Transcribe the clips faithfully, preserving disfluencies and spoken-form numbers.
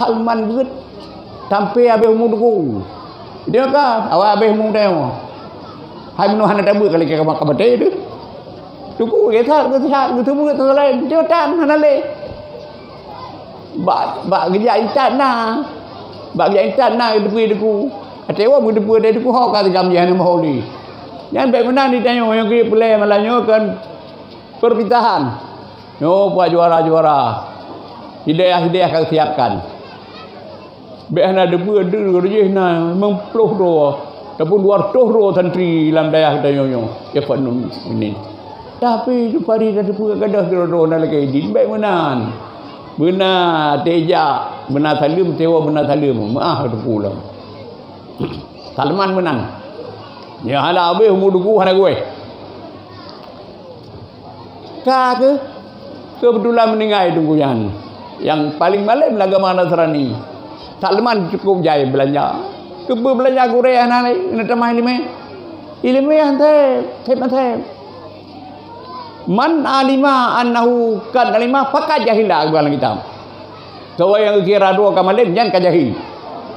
Salman beuet sampai habéh umu Teungku. Dia ka awak habéh umu tanyoe. Hai meunoe hana tabeuet kali ka maté tu. Teungku geusat geusat geuteupeue teuk laén. Dia tan hana lé. Bak bak geujak intat na. Bak geujak intat na geuteupeue Teungku. Até wong geuteupeue Teungku ho ka sigam jih hana maholi. Nyan bèk meunan di tanyoe nyang keu peureulèe malam nyoe kan perpisahan. Nyoe buat juara-juara. Hidayah-hidayah ka siapkan. Bèk hana deubeu deuh jih na limong ploh droe ataupun dua ratus droe santri lam dayah geutanyoe nyoe. Ya Fadlul ini. Tapi pari dah teupeue gadoh droe-droe na lagèe idin bèk meunan. Beuna tejak, beuna saleuem, tewa beuna saleuem. Maah teupeue lom. Salman meunan. Ya hana habéh umu Teungku hana geuweh. Ka keuh, keubeutulan meuninggai Teungku nyan. Nyang paleng malem lam agama Nasrani. Salman cukôp jai beulanja. Keupeue beulanja gurèe hana lé, hana tamah ileumèe. Ileumèe han thèb, thèb han thèb. Man alima annahu qad alima faqad jahila, geupeugah lam kitab. Soe nyang geukira droe ka malem, nyan ka jahil.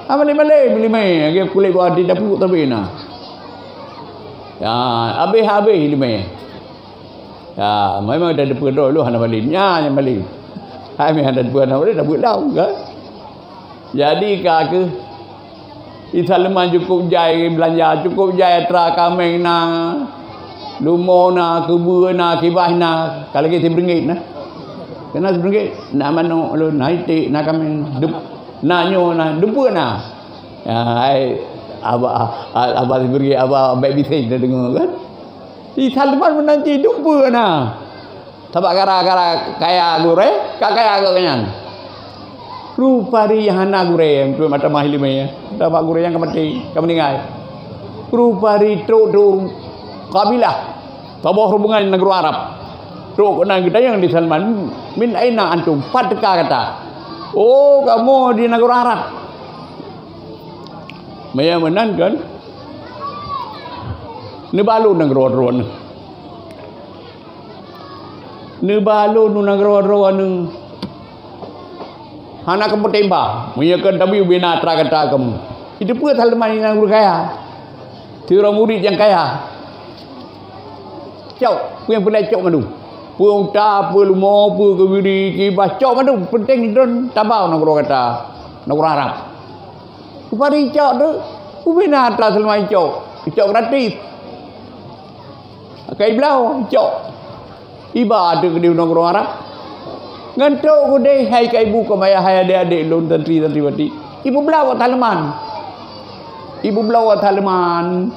Hana malem-malem ileumèe, lagèe kulét buah ati dapeuek sabe na. Ya, habéh-habéh ileumèe. Ya, memang dah teupeue droe lôn hana malem. Nya nyang malem. Hai meuhan dah teupeue hana malem, dah beuet lom, kan? Jadi ka keuh, Isa Salman cukôp jai beulanja, cukôp jai atra kaméng na, leumo na, keubeue na, kibaih na, ka lagèe sibeureuguet na. Keunan sibeureuguet, na manok lôn, na iték, na kaméng, deup-, na nyoe na, deupeue na. Ya, hai, aba, aba sibeureuguet, aba bèk biseng na deungoe, kan? Isa Salman meunan cit deupeue na. Sabab gara-gara kaya gurèe, ka kaya geuh nyan. Rupari nyang hana gurèe, nyang tuan mata mah ileumèe, sabab gurèe nyan ka maté, ka meuninggai. Rupari trok-trok kabilah, saboh rombongan nanggroe Arab. Trok keunan geutanyong lé Salman, "Min aina antum?" Pat teuka gata? "Oh, kamoe di nanggroe Arab." Meunyo meunan kan, neuba lôn nanggroe droeneuh. Neuba lôn u nanggroe droeneuh. Hana kamoe teuimba. Meunyo keu tabi ubena atra gata kamoe. Itu peue Salman nyang ureueng kaya. Sidroe murit nyang kaya. Cok, peue nyang peureulèe cok mandum. Peue unta, peue leumo, peue keubiri, kibaih, cok mandum. Peunteng droen taba u nanggroe gata. Nanggroe Arab. Rupari cok tu, ubena atra Salman cok. Cok gratis. Kai bloe, cok. Iba ateueh keudeh u nanggroe Arab. Ngon trok keudeh hai ka ibu ka maya hai adék-adék lôn santri-santri batik. Ibu bloe Salman. Ibu bloe Salman.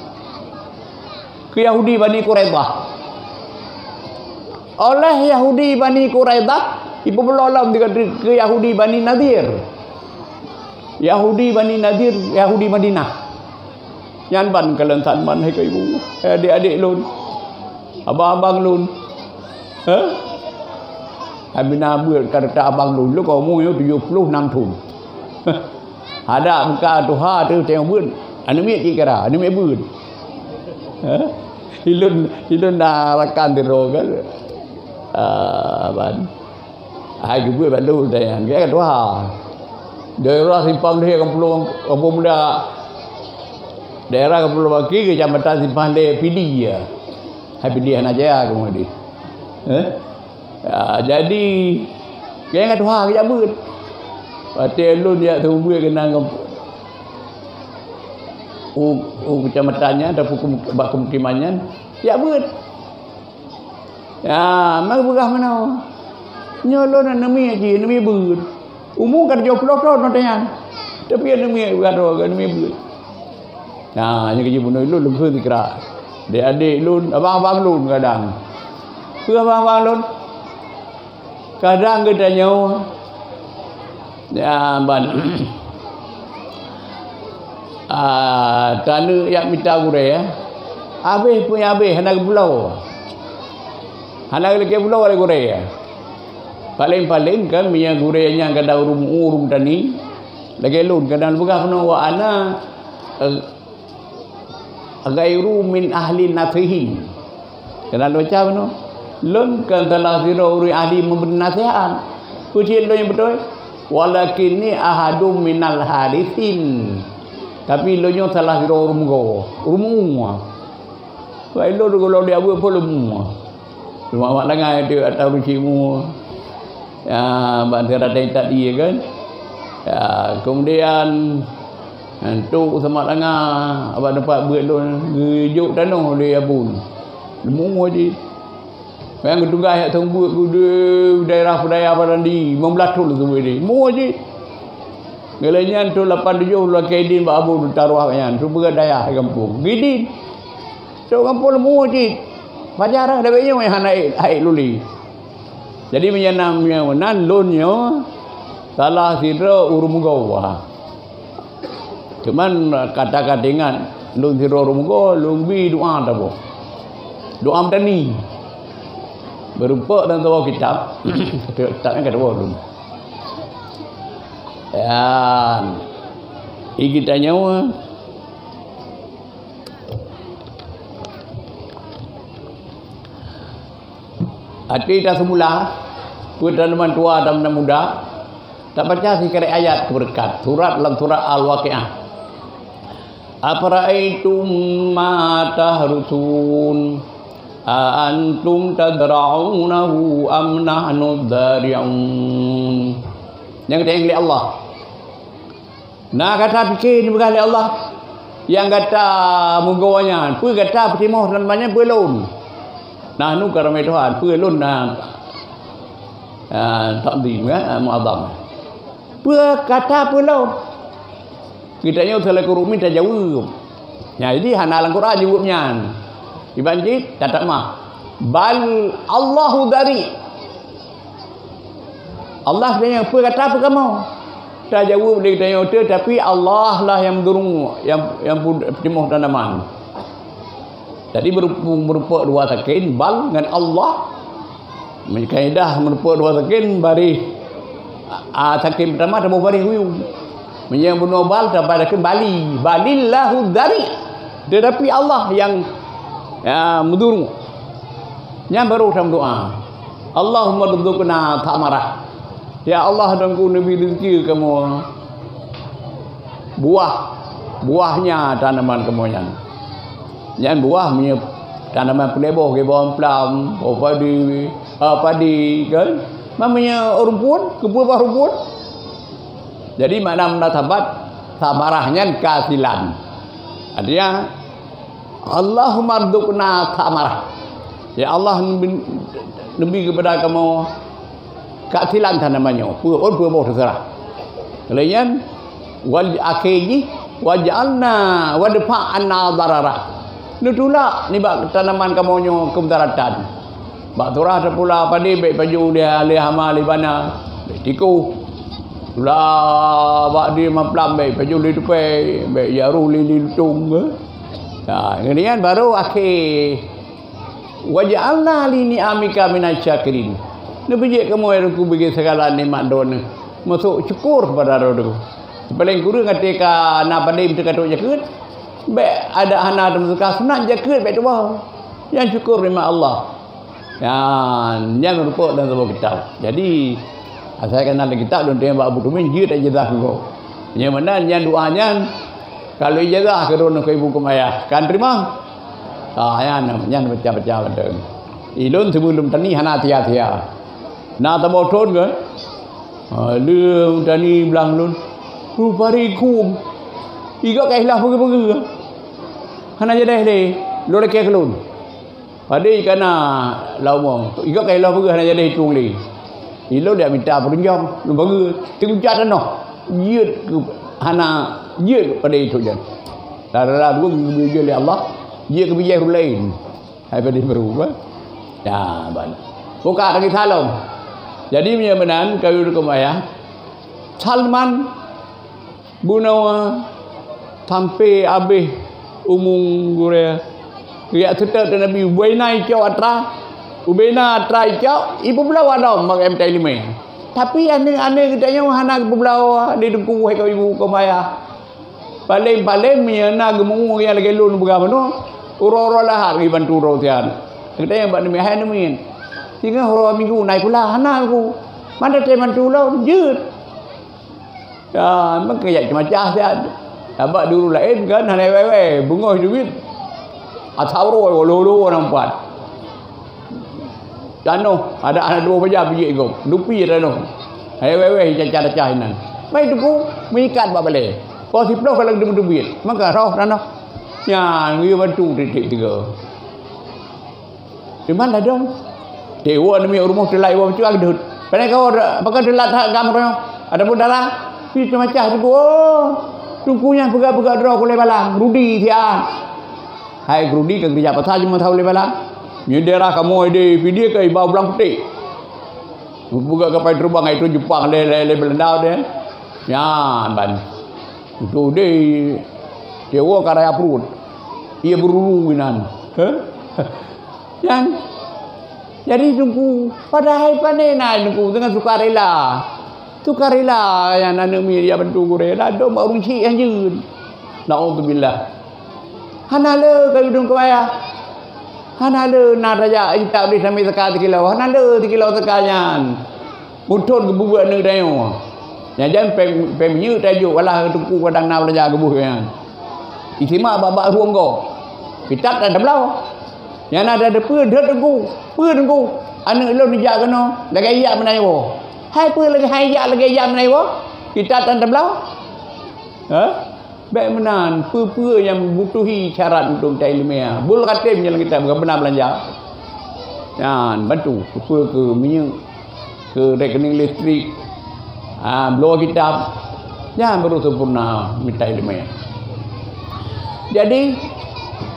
Keu Yahudi Bani Quraidah. Oleh Yahudi Bani Quraidah, ibu bloe lom keu Yahudi Bani Nadir. Yahudi Bani Nadir, Yahudi Madinah. Nyan ban kalon Salman hai keu ibu. Hai adék-adék lôn. Abang-abang lôn. Hah? Abina beuet karta abang lôn. Lôn ka umu nyoe tujoh ploh nam thon. Hadak muka tuha tu tengok beuet. Aneuk miet cit kira, aneuk miet beuet. Hah? Ilôn, ilôn na rakan sidroe kan. Ah, ban. Hai geubeuet bandum tanyang, gèt ka tuha. Daerah Simpang Deh Kampung, Kampung Muda. Daerah Kampung Baki, Kecamatan Simpang Deh, Pidie. Hai Pidie hana jaya kamoe di. Eh? Ya, jadi, gèt ka tuha geujak beuet. Watèe lôn jak seumeubeuet keunan u, u kecamatan nyan, ataupun bak pemukiman nyan, jak beuet. Ya, meupeugah meunoe. Nyoe lôn aneuk miet jih, aneuk miet beuet. Umu ka tujoh ploh thon watèe nyan. Tapi aneuk miet geuh droe, aneuk miet beuet. Nah, nyan keuh jih bunoe lôn, lôn kheun sikira. Adék-adék lôn, abang-abang lôn kadang. Peue abang-abang lôn? Kadang geutanyoe, ya, ban, ah, taneuk jak mita gurèe, ya. Habéh pun habéh, hana geubloe. Hana geulakèe bloe lé gurèe, ya. Paleng-paleng kan, meunyo gurèe nyan kadang ureueng, ureueng tani, lagèe lôn, kadang peugah keunoe, "Wa ana, eh, ghairu min ahli nasihin." Keunan lôn baca bunoe, lôn kon salah sidroe ureueng ahli meubri naseuhat. Peue cit lôn nyang beutôi? Walakinni ahadum minal harithin. Tapi lôn nyoe salah sidroe ureuëng meugoe, ureuëng meu'ue. Wai lôn gohlom di abeuet pun lôn meu'ue. Cuma mak langa itu atau ruci meu'ue. Ya, ban sira tadi kan. Ya, kemudian untuk sama langa abang tempat buat lôn geujok tanoh di abun. Lôn meu'ue jih. Nyang geutugaih jak seumeubeuet keu di daerah Peudaya Padandi, limong blaih thon seumeubeuet di. Meu'ue jih. Ngon lagée nyan thon lapan tujoh lôn lakée idin bak Abu Taruah nyan, seumeubeuet dayah di gampông. Geudin. Trok gampông lôn meu'ue jih. Pajar dah dabei nyoe hana ék, ék lôn lé. Jadi meunyoe na, meunyoe meunan lôn nyoe salah sidroe ureuëng meugoe. Cuman kata-kata ingat lôn sidroe ureuëng meugoe, lôn bi doa taboh. Doa meutani. Beureumpok dan taboh kitab. Kitab nyan ka taboh lôn. Dan, i geutanyoe Até taseumula, peue tanaman tuha dan tanaman muda, tabaca sikarek ayat keubeureukat, surat lam surat Al-Waqiah. "Afara'aitum ma tahrusun, a antum tazra'unahu am nahnuz zari'un?" Nyang teueng lé Allah. Na gata pike neupeugah lé Allah, nyang gata meugoe nyan, peue gata peutimoh tanaman nyan peue lôn? Nahnu ka ramé Tuhan, peue lôn na, ah, takdim, kan? Ah, mu'azzam. Peue gata peue lôn? Geutanyoe seulaku ureuëng tajaweueb. Nyan, jadi hana lam Quran jaweueb nyan. Iban jih, tatamah. Bal Allahu dari. Allah tanyong, "Peue gata peue kamoe?" Tajaweueb lé geutanyoe, "Teu, tapi Allah lah nyang meudurung, nyang, nyang pu-, peutimoh tanaman." Jadi, meureumpok, meureumpok dua saken, bal ngon Allah. Meunyoe kaidah meureumpok dua saken, baréh, a, saken peutama taboh baréh kuyue. Meunyoe bunoe bal, taboh saken bali. Balillahu dari. Tetapi Allah nyang, ya, meudurung. Nyan baru tameudoa. Allahumma rzuqna thamarah. Ya Allah, Tuhanku, neubri rezeki kamoe buah, buahnya tanaman kamoe nyan. Nyan buah meunyoe tanaman peuleubôh, geuboh amplam, boh padi, ah, padi, kan? Ma meunyoe rumpun, keupeue boh rumpun? Jadi makna meunasabat thamarah nyan kasilan. Artinya, Allahumma rzuqna thamarah. Ya Allah, neubi, neubi keupada kamoe kasilan tanaman nyoe. Peue, peue boh teuseurah. Lheueh nyan, wal akhé jih, waj'alna wadfa' anna darara. Neutulak nibak tanaman kamoe nyoe keumudaratan. Bak surah tapula padé bék pajoh lé, lé hama lé bana, bék tikoh. Pula bak di maplam bék pajoh lé tupée, bék jaroh lé, lé lutông, eh. Ha, ngon nyan baru akhé, "Waj'alna li ni'amika minasy syakirin." Neubri jeuet kamoe, ya Tuhanku, bagi segala nikmat Droeneuh. Masôk syukur bak Droeneuh. Paléng kureueng até ka na padé teuka trok jakeuet, bék adak hana teumeusuka sunat jakeuet bék tuwoe. Nyan syukur nikmat Allah. Nyan, nyan meureumpok lam saboh kitab. Jadi, asai ka na lam kitab lôn teurimong bak Abu Tumin, jeuet ijazah keu gob. Nyang meunan nyan doa nyan, ka lôn ijazah keu droeneuh keu ibu keu ayah. Kan teurimong? Ah, nyan, nyan baca-baca beutôi. Ilôn sibeulom tani hana sia-sia. Na saboh thon kan? Ah, lheueh tani blang lôn. Rupari kum. Iga ka ilah peugah-peugah. Hana jadeh lé. Lôn lakée keu lôn. Padé ka na lam umu, iga ka ilôn peugah hana jadi tueng lé. Ilôn dak mita peurunjang, lôn peugah, teugucah tanoh. Jeuet keu hana, jeuet keu padé itu jan. Dara-dara dua geubri lé Allah, jeuet keu bijéh ureueng laén. Hai padé baru, bah. Ya, ban. Buka lagi salom. Jadi, meunyoe meunan, kayu dukung ayah. Salman Bunoe sampoe habéh umu gurée. Geujak seutôt keu Nabi, ubé na icok atra, ubé na atra icok, ipeubloe adoe bak M T lima. Tapi aneuk-aneuk geutanyoe hana geupeubloe di teungku hai keu ibu keu ayah. Paléng-paléng meunyoe na geumeu'ue nyang lagée lôn peugah bunoe, uroe-uroe Lahad geubantu droe siat. Geutanyoe bak neumiyah hai neumiyah. Singoh uroe Minggu na ikula hana ku. Mantong teubantu lôn jeuet. Ya, meukeujak ceumacah siat. Sabab di ureueng laén kan hana wèe-wèe, beungoh duit. Asau roh, lho-lho nampat. Tanoh, ada aneuk dua baja bijéh gob. Dupi tanoh. Hai wèe-wèe caca-caca inan. Mai tuku, meuikat bak balèe. Poh siplôh ka lagèe teubiet. Maka roh tanoh. Nyan, geuyue bantu tiep-tiep tiga. Cuman ladôm. Teuk woe namiet rumoh teulat woe cuak deuh. Pane kau pakon teulat that gam roh. Ataupun dara. Pi ceumacah tuku. Oh. Tuku nyan peugah-peugah droe kulai balang. Rudi siat. Hai Rudi ka geurija pasai cuma tahu lé balang. Nyoe daerah kamoe di Pidie ka iba blang putéh. Buka kapai terbang itu Jepang lé, lé, lé Belanda deh. Nyan ban. Itu deh. Dewa ka raya perut. Ia beruru inan. Heh? Nyan. Jadi tungku, padahai pane na tungku dengan sukarela. Sukarela yang aneuk miet ya bantu gurée, ladôm ureueng chik hanjeut. Naudzubillah. Hana le ka udeueng keu ayah. Hana le na raja kitab di sambil teuka tikilo. Hana le tikilo teuka nyan. Muthon geububuet aneuk tanyoe. Nyan jan pèng, pèng minyeuk tajok walah teungku kadang na beulanja geuboh nyan. Isimak bak-bak rueng gob. Kitab tan tabloe. Nyan na tadeue peue deuet teungku. Peue teungku? Aneuk lôn jak keunoe lagèe jak meunan woe. Hai peue lagèe hai jak lagèe jak meunan woe? Kitab tan tabloe. Ha? Bèk meunan, peue-peue nyang butuhi syarat untuk ta ileumèe. Bul khatem nyang kita bukan beuna beulanja. Nyan, bantu, peue keu minyeuk, keu rekening listrik, ha, bloe kitab. Nyan baru sempurna mita ileumèe. Jadi,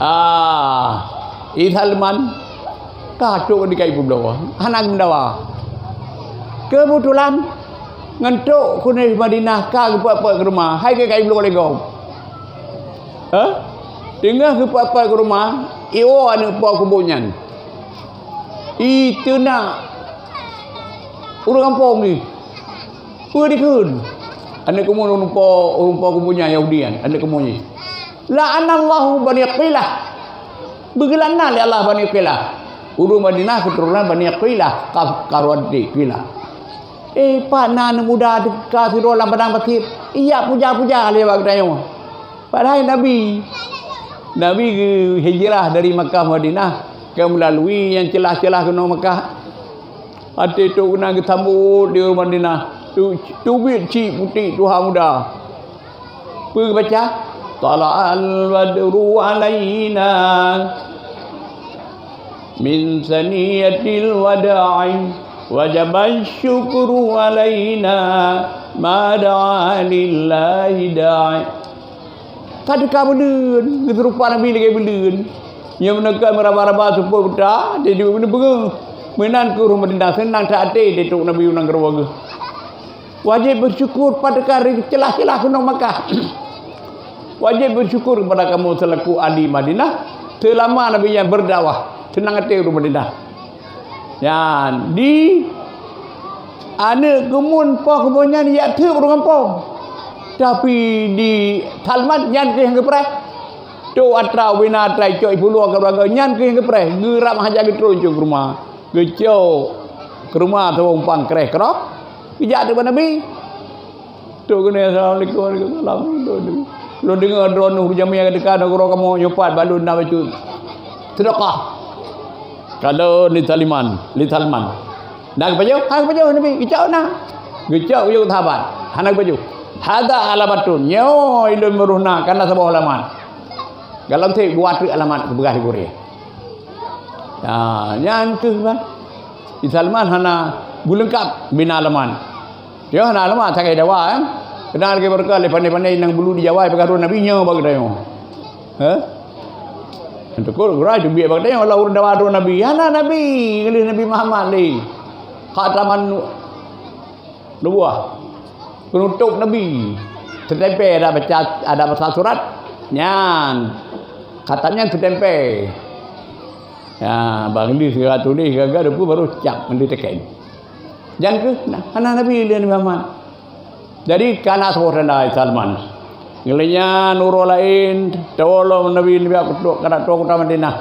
ah, Isa Salman ka trok di kai peubloe, hana geumeudawa. Keubeutulan, ngon trok keuneuk Madinah ka geupeuet-peuet keu rumoh, hai keu kai bloe lé gob. Hah? Teungoh geupeuet-peuet keu rumoh, iwoe aneuk po kubu nyan. Iteunak ureueng gampông jih. Peue dikheun? Aneuk keumuen ureueng po, ureueng po kubu nyan Yahudi nyan, aneuk keumuen jih. La'anallahu Bani Qilah. Beugeulaknat lé Allah Bani Qilah. Ureueng Madinah keuturonan Bani Qilah, ka-, karuan di Qilah. Eh, pat na aneuk muda teuka sidroe lam padang pasir, ijak puja-puja lé bak geutanyoe. Padahai Nabi, Nabi geuhijrah dari Makkah Madinah ka meulalui nyang ceulah-ceulah keunoe Makkah. Até trok keunan geusambot di ureueng Madinah. Tu-, teubiet chik putéh tuha muda. Peue geubaca? Tala'al badru alaina min saniyatil wada'i, wajaba syukru alaina ma da'a lillahi da'i. Ka teuka buleuen, geuseurupa Nabi lagèe buleuen. Nyang meuneuka meuraba-raba seupôt buta, jadi buleuen peungeuh. Meunan keuh ureueng Madinah seunang that até teutrok Nabi u nanggroe geuh. Wajéb beusyukur pat teuka celah-celah keunoe Makkah. Wajéb beusyukur kepada kamoe seulaku ahli Madinah, seulama Nabi nyan beudakwah, seunang até ureueng Madinah. Nyan, di aneuk keumuen po kubu nyan jak teuk ureueng gampông. Tapi di Salman nyan keuh nyang geupreh. Trok atra ubena atra icok ipuluwa keuluwarga nyan keuh nyang geupreh. Geurab hana geutron cok keu rumoh. Geucok keu rumoh saboh umpang kreh keudroe. Geujak teuk bak Nabi. Trok keunoe, "Assalamualaikum." "Waalaikumsalam." Lôn deungoe droeneuh jamé nyang teuka nanggroe kamoe nyoe pat bak lôn na bacut seudeukah. Ka lôn li Salman, li Salman. Na geupajoh? Hana geupajoh Nabi, geucok na. Geucok geuyue sahabat, hana geupajoh. "Hadza alamatun, nyoe ulôn meurôh na, kana saboh alamat." Galom teuh buat treuk alamat geupeugah di gurée. Nah, nyan keuh ban. Di Salman hana beuleungkab bina alamat. Nyoe hana alamat sagai dawa, eh. Keudang lagèe barokah lé pandai-pandai nyang bulu di Jawa, peugah droe Nabi nyoe bak geutanyoe. Heh? Teukur gura jubiek bak geutanyoe, Allah ureueng dawa droe Nabi. Hana Nabi, ngelih Nabi Muhammad lé. Khataman nu-, nubuwah. Penutup Nabi. Teutempé ada baca, ada baca surat. Nyan. Khatam nyan teutempé. Ya, bak ngelih segala tuléh gaga depu baru cap ngelih teken. Nyan keuh, nah, hana Nabi lé Nabi Muhammad. Jadi, kana saboh tanda Salman. Ngelih nyan uroe laén, tawalom Nabi, Nabi ka trok, ka trok kota Madinah.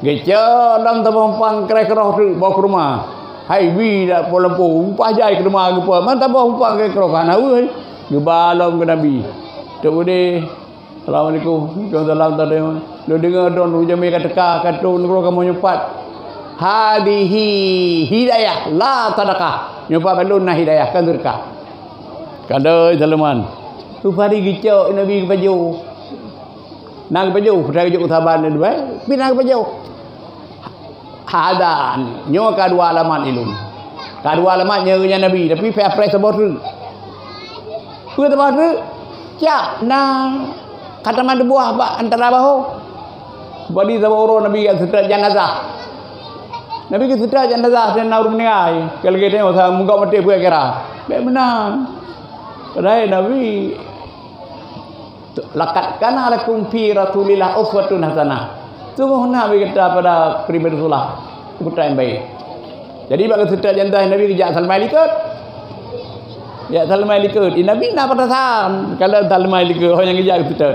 Geucok lam saboh umpang kreh keudroe teuk, boh keu rumoh. Hai bi dak po lampôh, upah jai keu rumoh geupeue, man saboh umpang kreh keudroe hana weueh. Geuba lom keu Nabi. Tok udeh, "Assalamualaikum." "Waalaikumsalam." Tadi, "Lôn deungoe droeneuh jamé ka teuka, ka trok nanggroe kamoe nyoe pat." "Hadhihi hidayah, la sadaqah." Nyoe pat bak lôn na hidayah, kon seudeukah. Kandoi Salman. Rupari geucok Nabi geupajoh. Na geupajoh, padahai geujok saban dua, tapi na geupajoh. Hadan, nyoe ka dua alamat ilôn. Ka dua alamat nyoe nyan Nabi, tapi payah preh saboh treuk. Peue saboh treuk? Cak na khataman tuboh bak antara bahu. Badi saboh uroe Nabi geuseutôt janazah. Nabi geuseutôt janazah dan na ureuëng meuninggai. Kalau kita tengok, sa meugot maté peue kira. Baik meunan. Padahai Nabi Laqad kana lakum fi Rasulillah uswatun hasanah. Sungguh na bagi kita pada pribadi Rasulullah, keputusan yang baik. Jadi, bak geuseutôt janazah Nabi geujak Salman likot. Jak Salman likot. Di Nabi na patasan. Kalau Salman likot, orang yang geujak geuseutôt.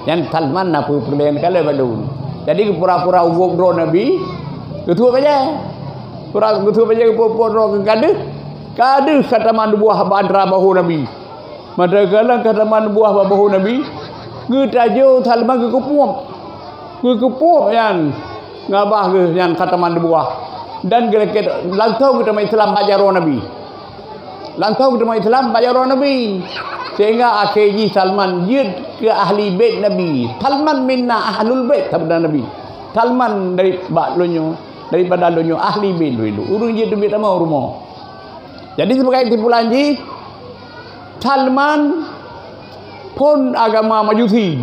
Yang Salman na peue-peue lain kalau balum. Jadi, pura-pura ugob droe Nabi, geutuek aja. Pura geutuek aja, geupuek-puek droe keu kadeuh. Kadeuh khataman tuboh bak antara bahu Nabi. Mantaga khataman tuboh bak bahu Nabi, geutajô Salman geukeupuek. Geukeupuek nyan ngabah geuh nyan khataman tuboh. Dan geulakèe langsông geutamong Islam bak jaroe Nabi. Langsông geutamong Islam bak jaroe Nabi. Sehingga akhé jih Salman jeuet keu ahli bait Nabi. Salman minna ahlul bait, sabda Nabi. Salman dari bak lôn nyoe, daripada lôn nyoe ahli bait lôn. Ureuëng jeuet teubiet tamong rumoh. Jadi, sebagai kesimpulan jih, Salman phon agama Majusi.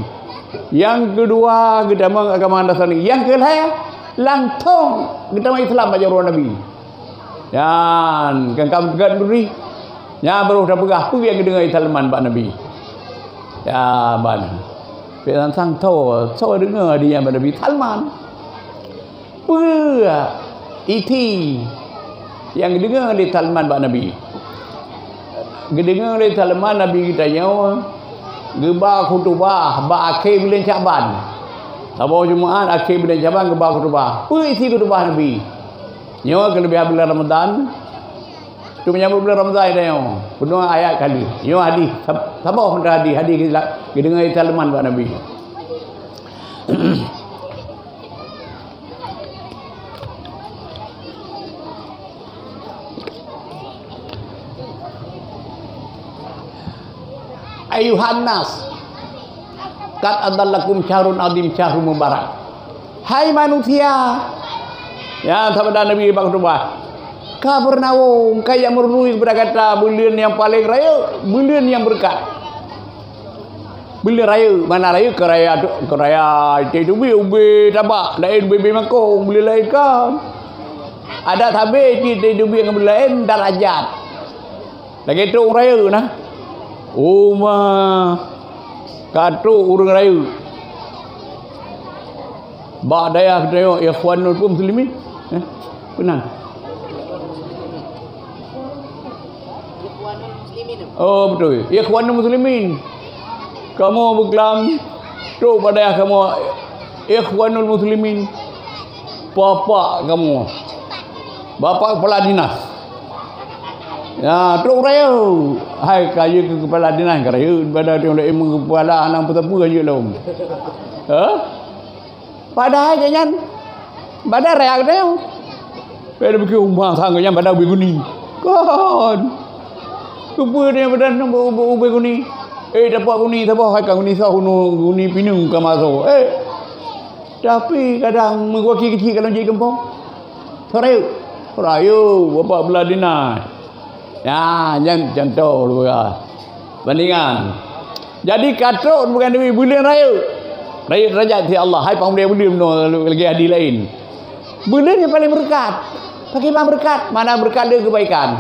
Nyang keudua, geutamong agama Nasrani. Nyang keulhèe, langsông geutamong Islam bak jaroe Nabi. Nyan, kan ka meuteugah duri. Nyan baru tapeugah peue nyang geudeungoe Salman bak Nabi. Ya, ban. Pih sang-sang tho, soe deungoe di nyan bak Nabi Salman. Peue isi nyang geudeungoe lé Salman bak Nabi? Geudeungoe lé Salman Nabi geutanyoe geuba khutubah bak akhé buleuen Syakban. Saboh Jumaat akhé buleuen Syakban geuba khutubah. Peue isi khutubah Nabi? Nyoe keuleubeh buleuen Ramadhan. Tu menyambut buleuen Ramadhan geutanyoe. Peunoh ayat kali. Nyoe hadih. Sab-, saboh mantong hadih. Hadih geudeungoe lé Salman bak Nabi. Ayuhan nas, qad adhallakum syahrun azim, syahrun mubarak. Hai manusia, ya, sabda Nabi bak khutubah, ka beunawong, ka jak meurui keupada gata buleuen nyang paleng rayeuk, buleuen nyang beureukat. Buleuen rayeuk, makna rayeuk keu raya, keu raya teubiet ubé tabak, laén ubé-ubé makong, buleuen laén kan. Adak sabé cit teubiet ngon buleuen laén darajat. Lagèe trok ureueng rayeuk na. Uma ka trok ureueng rayeuk. Bak dayah geutanyoe Ikhwanul Muslimin. Eh, peue nan? Oh, beutôi. Ikhwanul Muslimin. Kamoe beuklam trok bak dayah kamoe Ikhwanul Muslimin. Bapak kamoe. Bapak kepala dinas. Ya, trok rayeuk. Hai, ka jeuet keu kepala dinas, ka rayeuk daripada ureueng laén meukepala, hana peue-peue jeuet lom. Ha? Padahai gobnyan badan raya geutanyoe. Bèk neupike uma sang gobnyan badan ubé guni. Kon. Keupeue nyan badan ubé guni? Eh, dapat guni saboh, hai ka guni soh, guni pineung ka maso. Eh. Tapi kadang meuwakil keuchik ka lôn jeuet gampông. Soe rayeuk? Rayeuk, bapak kepala dinas. Nyan, nyan contoh lôn peugah. Bandingan. Jadi, ka trok bukan Nabi, buleuen rayeuk. Rayeuk deurajat di Allah. Hai, pang buleuen bunoe lagèe hadih laén. Buleuen nyang paleng beureukat. Pakriban beureukat? Makna beureukat lé keubaikan.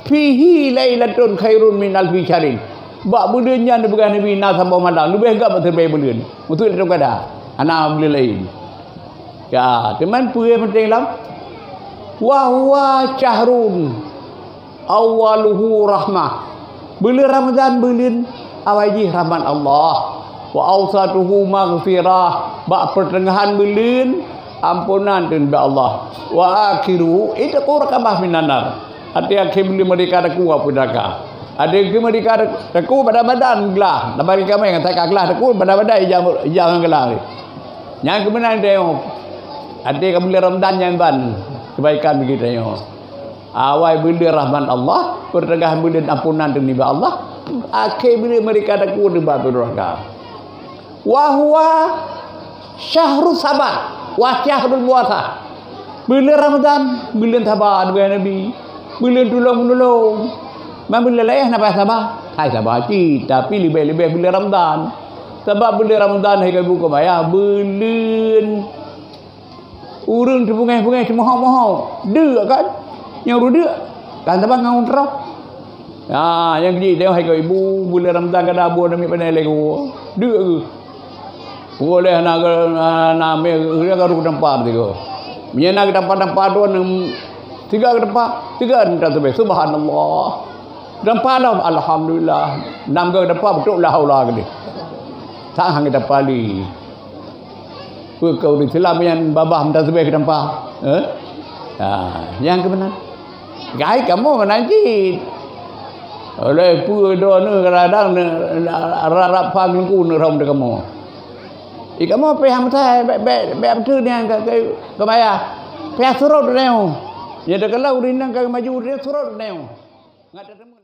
Fihi lailatun khairun min alfi syahrin. Bak buleuen nyan, peugah Nabi, na saboh malam. Leubeh gèt bak sireubèe buleuen. Maksud lé gata. Hana buleuen laén. Ya, teuma peue nyang peunteng lom? Wa huwa syahrun awwaluhu rahmah. Buleuen Ramadhan buleuen awai jih rahmat Allah. Wa awsatuhu maghfirah. Bak peuteungahan buleuen amponan teungoh Allah. Wa akhiruhu itqu raqabah minan nar. Até akhé buleuen meurdeka takue peue neuraka. Ada ke mereka teku badan-badan gelah. Lepas ka main kata ka gelah teku badan-badan ijang ijang gelah. Nyang keumeunang tengok. Ada ka bulan Ramadan nyang ban kebaikan bagi tengok. Awai bulan rahmat Allah, pertengahan bulan ampunan nibak Allah. Akhir bulan mereka teku nibak neraka. Wa huwa syahru sabar wa syahrul puasa. Bulan Ramadan, bulan sabar, bulan Nabi. Bulan tulông menolong. Man bulan laén hana payah sabar. Hai sabar cit, tapi lebih-lebih bulan Ramadan. Sabab bulan Ramadan hai ka buka maya, bulan ureuëng teubungéh-bungéh teumohok-mohok. Deuk kan? Nyang ureuëng deuk. Kan sabar ngon utroe. Ha, nyang keuji tengok hai ka ibu, bulan Ramadan kada abu namiet pandai lego. Deuk ke? Pukul lhèe na na meh ka rôh tampa tiga. Meunyo na tampa-tampa dua nem tiga ka tampa, tiga nem tasbih. Subhanallah. Tampa dah alhamdulillah. Nam ka tampa beutôi la haula geude. Tak hang tampa li. Peue keu ureuëng Islam nyan babah meutasbih ka tampa? Eh? Ha, nyang keumeunang. Gai kamoe meunan cit. Oleh peue droeneuh kadang-kadang rab-rab phan lengku neurhom teuh kamoe. Di kamoe pih hamtai bèk bèk bèk beutôi nyan ka ka kebaya. Pih surot nyoe. Ya teukalon ureuëng inong ka maju dia surot nyoe. Ngat teumeu